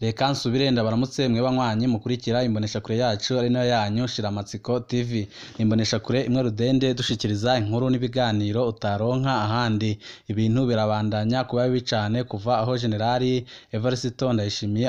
Reka nsubire ndabaramutse mwe banywanyi mukurikira imboneshakure yacu ari nayo yanyu Shiramatsiko TV. Imboneshakure imwe rudende dushikiriza inkuru n'ibiganiro utaronka ahandi. Ibintu birabandanya kuba bibi cane kuva aho Generali Evariste Ndayishimiye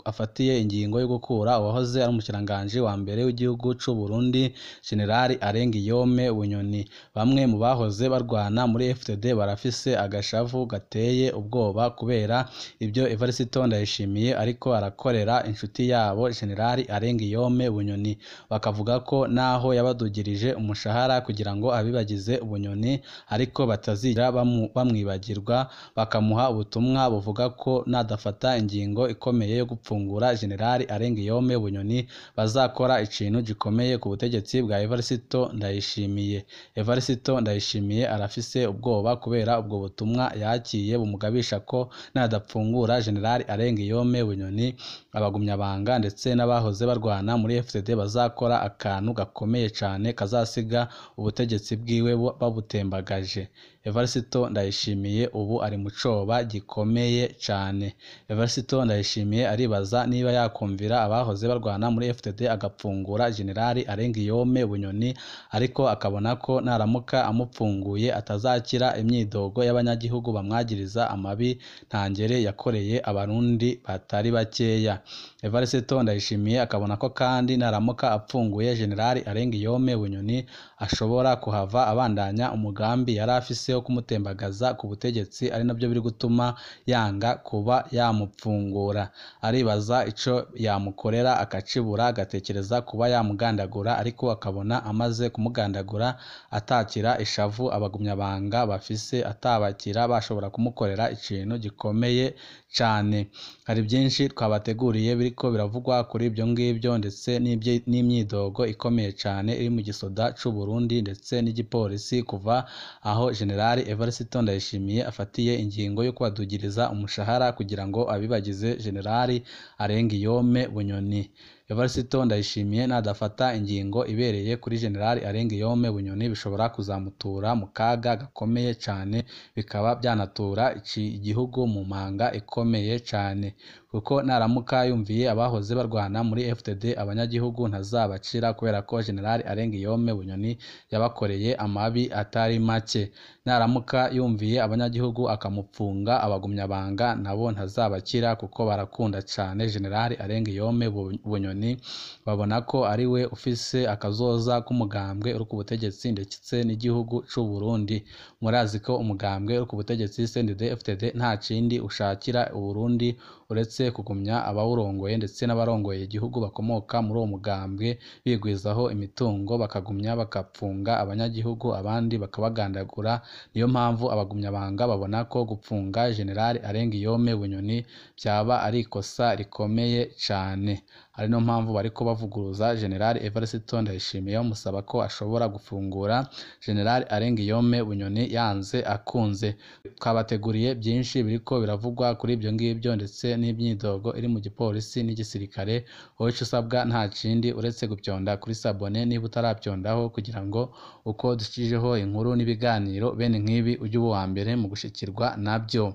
afatiye ingingo yo gukura uwahoze ari umushikiranganji wa mbere w'igihugu c'u Burundi Generali Arengiyome Bunyoni. Bamwe mu bahoze barwana muri FDD barafise agashavu gateye ubwoba kubera ibyo Evariste Ndayishimiye ariko arakorera inshuti yabo Generali Arengiyome Bunyoni, bakavuga ko naho yabadugirije umushahara kugira ngo abibagize Bunyoni ariko batazigera bamwibagirwa, bakamuha ubutumwa buvuga ko nadafata ingingo ikomeye yo gupfungura Generali Arengiyome Bunyoni bazakora ikintu gikomeye ku butegetsi bwa Evariste Ndayishimiye. Evariste Ndayishimiye arafise ubwoba kubera ubwo butumwa yakiye bumugabisha ko nadapfungura Generali Arengiyome Bunyoni abagumyabanga ndetse n'abahoze barwana muri FDD bazakora akantu gakomeye cane kazasiga ubutegetsi bwiwe babutembagaje. Evariste Ndayishimiye ubu ari mu coba gikomeye cane. Evariste Ndayishimiye aribaza niba yakumvira abahoze barwana muri FDD agapfungura Generali Arengiyome Bunyoni, ariko akabona ko naramuka amupfunguye atazakira imyidogo y'abanyagihugu bamwagiriza amabi ntangere yakoreye abarundi batari bakeya. Evariste Ndayishimiye akabona ko kandi naramuka apfunguye Generali Arengiyome Bunyoni ashobora kuhava abandanya umugambi yari afise wo kumutembagaza ku butegetsi, ari nabyo biri gutuma yanga kuba yamupfungura. Aribaza ico yamukorera akacibura, agatekereza kuba yamugandagura, ariko akabona amaze kumugandagura atakira ishavu abagumyabanga bafise, atabakira bashobora kumukorera ikintu gikomeye cane. Hari byinshi twabateguriye biriko biravugwa kuri ibyo ngibyo ndetse n'imyidogo ikomeye cane iri mu gisoda c'u Burundi ndetse n'igipolisi kuva aho Generali Evariste Ndayishimiye afatiye ingingo yo kubadugiriza umushahara kugira ngo abibagize Generali Arengiyome Bunyoni. Evariste Ndayishimiye nadafata ingingo ibereye kuri Generali Arengiyome Bunyoni bishobora kuzamutura mu kaga gakomeye cane, bikaba byanatura igihugu mu manga ikomeye cane, kuko naramuka yumviye abahoze barwana muri FDD abanyagihugu ntazabacira kubera ko Generali Arengiyome Bunyoni yabakoreye amabi atari make. Naramuka yumviye abanyagihugu akamupfunga abagumyabanga nabo ntazabakira kuko barakunda cane Generali Arengiyome Bunyoni, babona ko ari we ufise akazoza k'umugambwe uri ku butegetsi ndetse n'igihugu c'u Burundi. Murazi ko umugambwe uri ku butegetsi CNDD-FDD nta kindi ushakira Uburundi uretse kugumya abawurongoye ndetse n'abarongoye igihugu bakomoka muri uwo mugambwe bigwizaho imitungo, bakagumya bakapfunga abanyagihugu abandi bakabagandagura. Niyo mpamvu abagumyabanga babona ko gupfunga Generali Arengiyome Bunyoni byaba ari ikosa rikomeye cane. Ari no mpamvu bariko bavuguruza Generali Evariste Ndayishimiye bamusaba ko ashobora gufungura Generali Arengiyome Bunyoni yanze akunze. Twabateguriye byinshi biriko biravugwa kuri ibyo ngibyo ndetse n'imyidogo iri mu gipolisi n'igisirikare. Wowe ico usabwa nta kindi uretse gupyonda kuri sabone niba utarabyondaho, kugira ngo uko dushijeho inkuru n'ibiganiro bene nk'ibi ujye uba uwa mbere mu gushikirwa nabyo.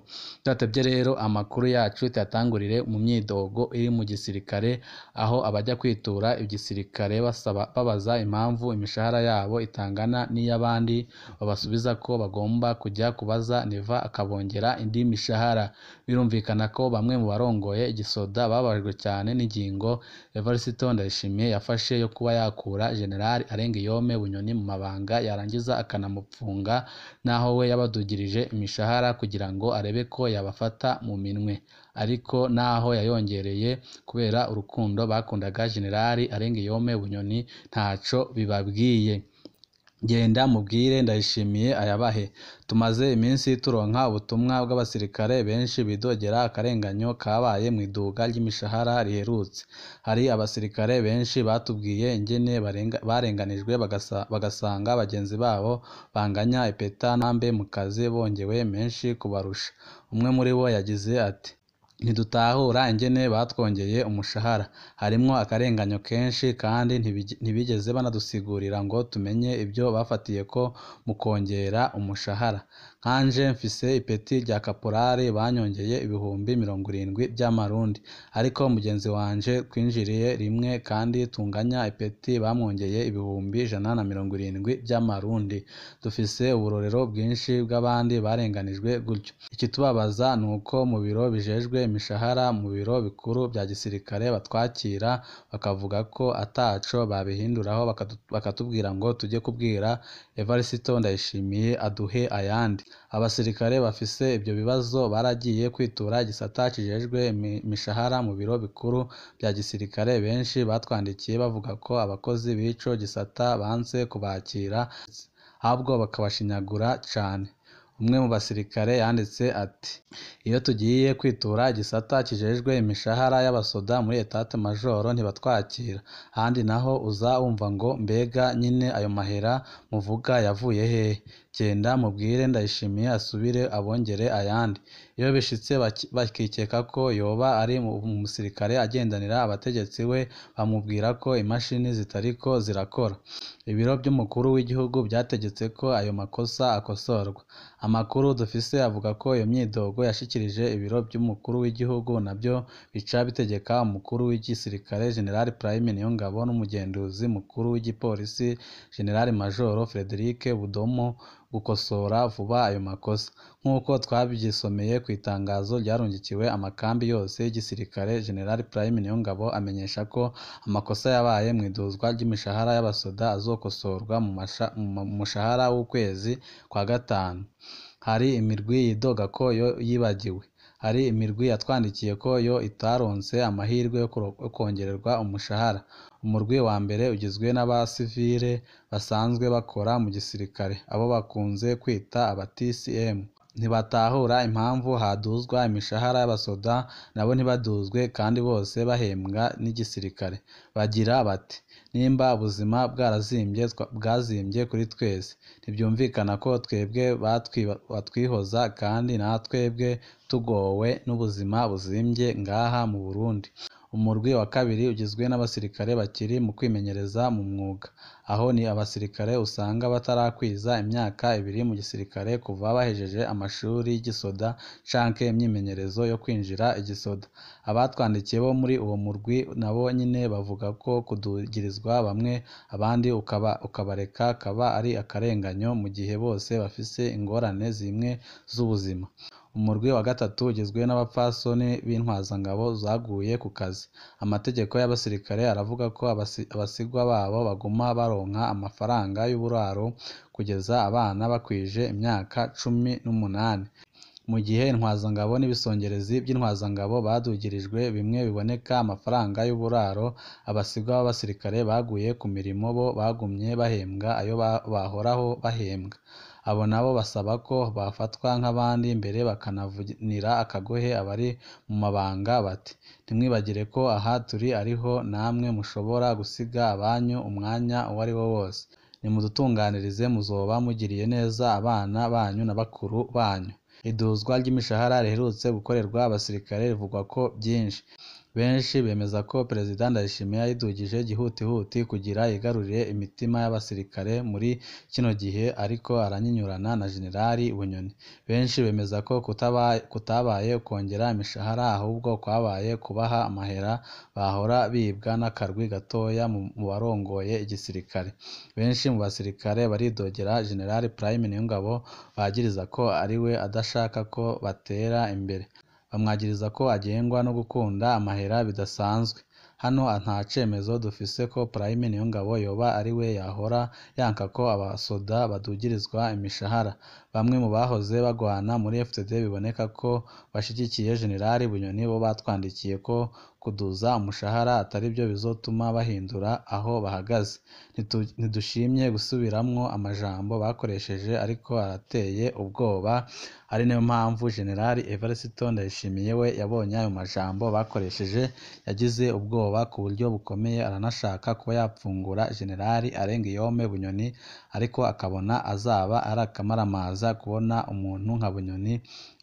Tudatevye rero amakuru yacu tuyatangurire mu myidogo iri mu gisirikare, aho abajya kwitura igisirikare basaba babaza impamvu imishahara yabo itangana n'iy'abandi, babasubiza ko bagomba kujya kubaza Neva akabongera indi mishahara. Birumvikana ko bamwe mu barongoye igisoda bababajwe cyane n'ingingo Evariste Ndayishimiye yafashe yo kuba yakura Generali Arengiyome Bunyoni mu mabanga, yarangiza akanamupfunga, naho we yabadugirije imishahara kugira ngo arebe ko yabafata mu minwe, ariko naho yayongereye kubera urukundo bakundaga Generali Arengiyome Bunyoni ntaco bibabwiye. Genda mubwire Ndayishimiye ayabahe. Tumaze iminsi turonka ubutumwa bw'abasirikare benshi bidogera akarenganyo kabaye mu iduga ry'imishahara riherutse. Hari abasirikare benshi batubwiye ingene barenganijwe bagasanga bagenzi babo banganya ipeta n'ambe mu kazi bongewe menshi kubarusha. Umwe muri bo yagize ati: ntidutahura ingene batwongeye umushahara, harimwo akarenganyo kenshi kandi ntibigeze banadusigurira ngo tumenye ibyo bafatiye ko mu kongera umushahara. Nkanje mfise ipeti rya kaporari banyongeye 70,000 by'amarundi, ariko mugenzi wanje twinjiriye rimwe kandi tunganya ipeti bamwongeye 170,000 by'amarundi. Dufise uburorero bwinshi bw'abandi barenganijwe gutyo. Ikitubabaza nuko mu biro bijejwe imishahara mu biro bikuru bya gisirikare batwakira bakavuga ko ataco babihinduraho, bakatubwira ngo tujye kubwira Evariste Ndayishimiye aduhe ayandi. Abasirikare bafise ibyo bibazo baragiye kwitura igisata kijejwe imishahara mu biro bikuru bya gisirikare. Benshi batwandikiye bavuga ko abakozi b'ico gisata banse kubakira, ahubwo bakabashinyagura cane. Umwe mu basirikare yanditse ati: "Iyo tugiye kwitura igisata kijejwe imishahara y'abasoda muri etat major ntibatwakira. Ahandi naho uza wumva ngo mbega nyine ayo mahera muvuga yavuye hehe? Genda mubwire Ndayishimiye asubire abongere ayandi." Iyo bishitse bakikeka ko yoba ari umusirikare agendanira abategetsi, we bamubwira ko imashini zitariko zirakora. Ibiro by'umukuru w'igihugu byategetse ko ayo makosa akosorwa. Amakuru dufise avuga ko iyo myidogo yashikirije ibiro by'umukuru w'igihugu, nabyo bica bitegeka umukuru w'igisirikare General Prime Niyongabo n'umugenduzi mukuru w'igipolisi General Major Frederic Budomo gukosora vuba ayo makosa. Nk'uko twabyisomeye ku itangazo ryarungikiwe amakambi yose y'igisirikare, General Prime Niyongabo amenyesha ko amakosa yabaye mu iduzwa ry'imishahara y'abasoda azokosorwa mu mushahara w'ukwezi kwa gatanu. Hari imirwi yidoga ko yo yibagiwe. Hari imirwi yatwandikiye ko yo itaronse amahirwe yo kongererwa umushahara. Umurwi wa mbere ugizwe n'abasivile basanzwe bakora mu gisirikare, abo bakunze kwita aba TCM. Ntibatahura impamvu haduzwa imishahara y'abasoda nabo ntibaduzwe kandi bose bahembwa n'igisirikare. Bagira bati: "Nimba ubuzima bwarazimbye bwazimbye kuri twese, ntibyumvikana ko twebwe batwihoza kandi natwebwe tugowe n'ubuzima buzimbye ngaha mu Burundi." Umurwi wa kabiri ugizwe n'abasirikare bakiri mu kwimenyereza mu mwuga. Aho ni abasirikare usanga batarakwiza imyaka 2 mu gisirikare kuva bahejeje amashuri y'igisoda canke imyimenyerezo yo kwinjira igisoda. Abatwandikiye bo muri uwo murwi nabo nyine bavuga ko kudugirizwa bamwe abandi ukabareka kaba ari akarenganyo mu gihe bose bafise ingorane zimwe z'ubuzima. Umurwi wa gatatu ugizwe n'abapfasoni b'intwazangabo zaguye ku kazi. Amategeko y'abasirikare aravuga ko abasigwa babo baguma baronka amafaranga y'uburaro kugeza abana bakwije imyaka 18. Mu gihe intwazangabo n'ibisongerezi by'intwazangabo badugirijwe bimwe biboneka amafaranga y'uburaro, abasigwa b'abasirikare baguye ku mirimo bo bagumye bahembwa ayo bahoraho bahembwa. Abo nabo basaba ko bafatwa nk'abandi mbere bakanavunira akagohe abari mu mabanga bati: "Ntimwibagire ko aha turi ariho namwe mushobora gusiga abanyu umwanya uwo ari wo wose. Nimudutunganirize muzoba mugiriye neza abana banyu na bakuru banyu." Iduzwa ry'imishahara riherutse gukorerwa abasirikare rivugwa ko byinshi. Benshi bemeza ko Perezida Ndayishimiye yayidugije gihutihuti kugira yigarurire imitima y'abasirikare muri kino gihe, ariko aranyinyurana na General Bunyoni. Benshi bemeza ko kutabaye kongera imishahara ahubwo kwabaye kubaha amahera bahora bibwa n'akarwi gatoya mu barongoye igisirikare. Benshi mu basirikare baridogera General Prime Niyongabo bagiriza ko ariwe adashaka ko batera imbere. Bamwagiriza ko agengwa no gukunda amahera bidasanzwe. Hano nta cemezo dufise ko Prime Niyongabo yoba ariwe yahora yanka ko abasoda badugirizwa imishahara. Bamwe mu bahoze bagwana muri FDD biboneka ko bashigikiye General Bunyoni bo batwandikiye ko kuduza umushahara atari byo bizotuma bahindura aho bahagaze. Ntidushimye gusubiramwo amajambo bakoresheje ariko arateye ubwoba, ari nayo mpamvu General Evariste Ndayishimiye we yabonye ayo majambo bakoresheje yagize ubwoba ku buryo bukomeye, aranashaka kuba yapfungura General Arengiyome Bunyoni, ariko akabona azaba ari akamaramaza kubona umuntu nka Bunyoni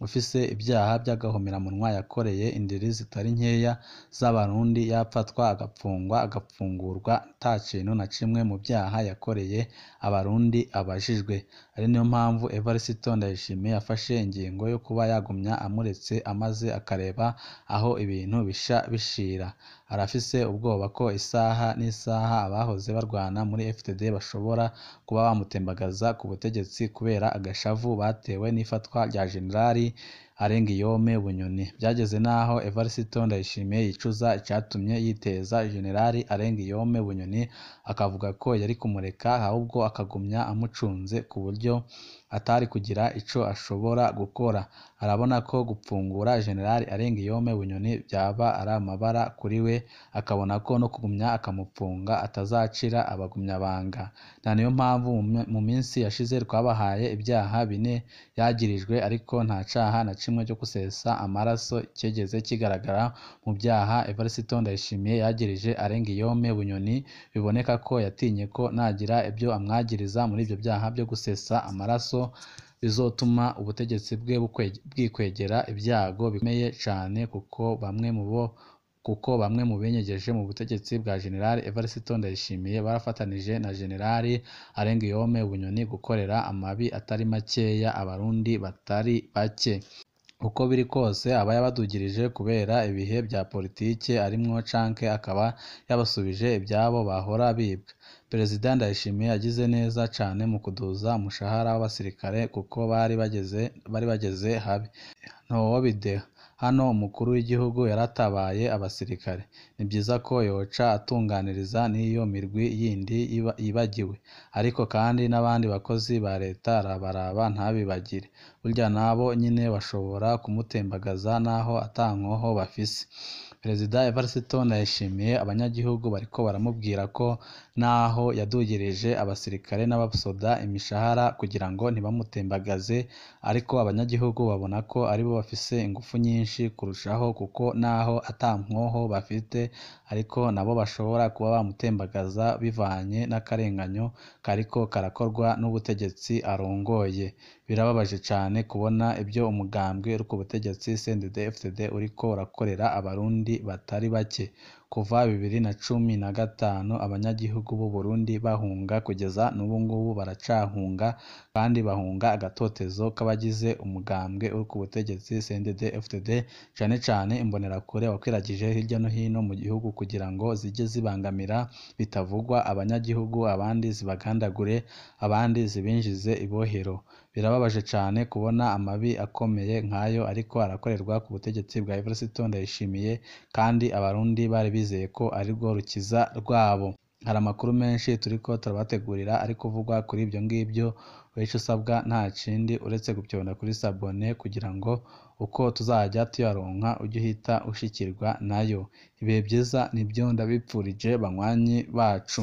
ufise ibyaha by'agahomeраmunwa yakoreye indiri zitari nkeya z'abarundi yapfatwa agapfungwa agapfungurwa ata kintu na kimwe mu vyaha yakoreye abarundi abajijwe. Ari niyo mpamvu Evariste Ndayishimiye yafashe ingingo yo kuba yagumya amuretse amaze akareba aho ibintu bisha bishira. Arafise ubwoba ko isaha n'isaha abahoze barwana muri FDD bashobora kuba bamutembagaza ku butegetsi kubera agashavu batewe n'ifatwa rya Jenerali Arengiyome Bunyoni. Byageze n'aho Evariste Ndayishimiye yicuza icatumye yiteza Jenerali Arengiyome Bunyoni, akavuga ko yari kumureka ahubwo akagumya amucunze ku buryo atari kugira ico ashobora gukora. Arabona ko gupfungura Jenerali Arengiyome Bunyoni byaba ari amabara kuri we, akabona ko no kugumya akamupfunga atazacira abagumyabanga. Na niyo mpamvu mu minsi yashize twabahaye ibyaha bine yagirijwe, ariko nta caha na kimwe cyo gusesa amaraso kigeze kigaragara mu byaha Evariste Ndayishimiye yagirije Arengiyome Bunyoni. Biboneka ko yatinye ko nagira ibyo amwagiriza muri ibyo byaha byo gusesa amaraso bizotuma ubutegetsi bwe bwikwegera ibyago bikomeye cane, kuko bamwe mu benyegeje mu butegetsi bwa Jenerali Evariste Ndayishimiye barafatanije na Jenerali Arengiyome Bunyoni gukorera amabi atari makeya abarundi batari bake. Uko biri kose aba yabadugirije kubera ibihe bya politike arimwo canke akaba yabasubije ibyabo bahora bibwa. Perezida Ndayishimiye yagize neza cane mu kuduza umushahara w'abasirikare kuko bari bageze habi. Ntowobideha. Hano umukuru w'igihugu yaratabaye abasirikare. Ni byiza ko yoca atunganiriza n'iyo mirwi yindi yibagiwe. Ariko kandi n'abandi bakozi ba leta arabaraba ntabibagire. Burya nabo nyine bashobora kumutembagaza naho ata nkoho bafise. Perezida Evariste Ndayishimiye abanyagihugu bariko baramubwira ko naho yadugirije abasirikare n'abasoda imishahara kugira ngo ntibamutembagaze, ariko abanyagihugu babona ko aribo bafise ingufu nyinshi kurushaho, kuko naho ata nkoho bafite ariko nabo bashobora kuba bamutembagaza bivanye n'akarenganyo kariko karakorwa n'ubutegetsi arongoye. Birababaje cane kubona ibyo umugambwe uri ku butegetsi CNDD-FDD uriko urakorera abarundi batari bake. Kuva 2015 abanyagihugu b'u Burundi bahunga, kugeza n'ubu ngubu baracahunga, kandi bahunga agatotezo k'abagize umugambwe uri ku butegetsi CNDD-FDD, cane cane imbonerakure wakwiragije hirya no hino mu gihugu kugira ngo zije zibangamira bitavugwa abanyagihugu, abandi zibagandagure, abandi zibinjize ibohero. Birababaje cane kubona amabi akomeye nk'ayo ariko arakorerwa ku butegetsi bwa Evariste Ndayishimiye, kandi abarundi bari bizeye ko arirwo rukiza rwabo. Hari amakuru menshi turiko turabategurira ari kuvugwa kuri ibyo ngibyo. Ico usabwa nta kindi uretse gupyonda kuri sabone kugira ngo uko tuzajya tuyaronka ujye uhita ushikirwa nayo. Ibihe byiza nibyo ndabipfurije banywanyi bacu.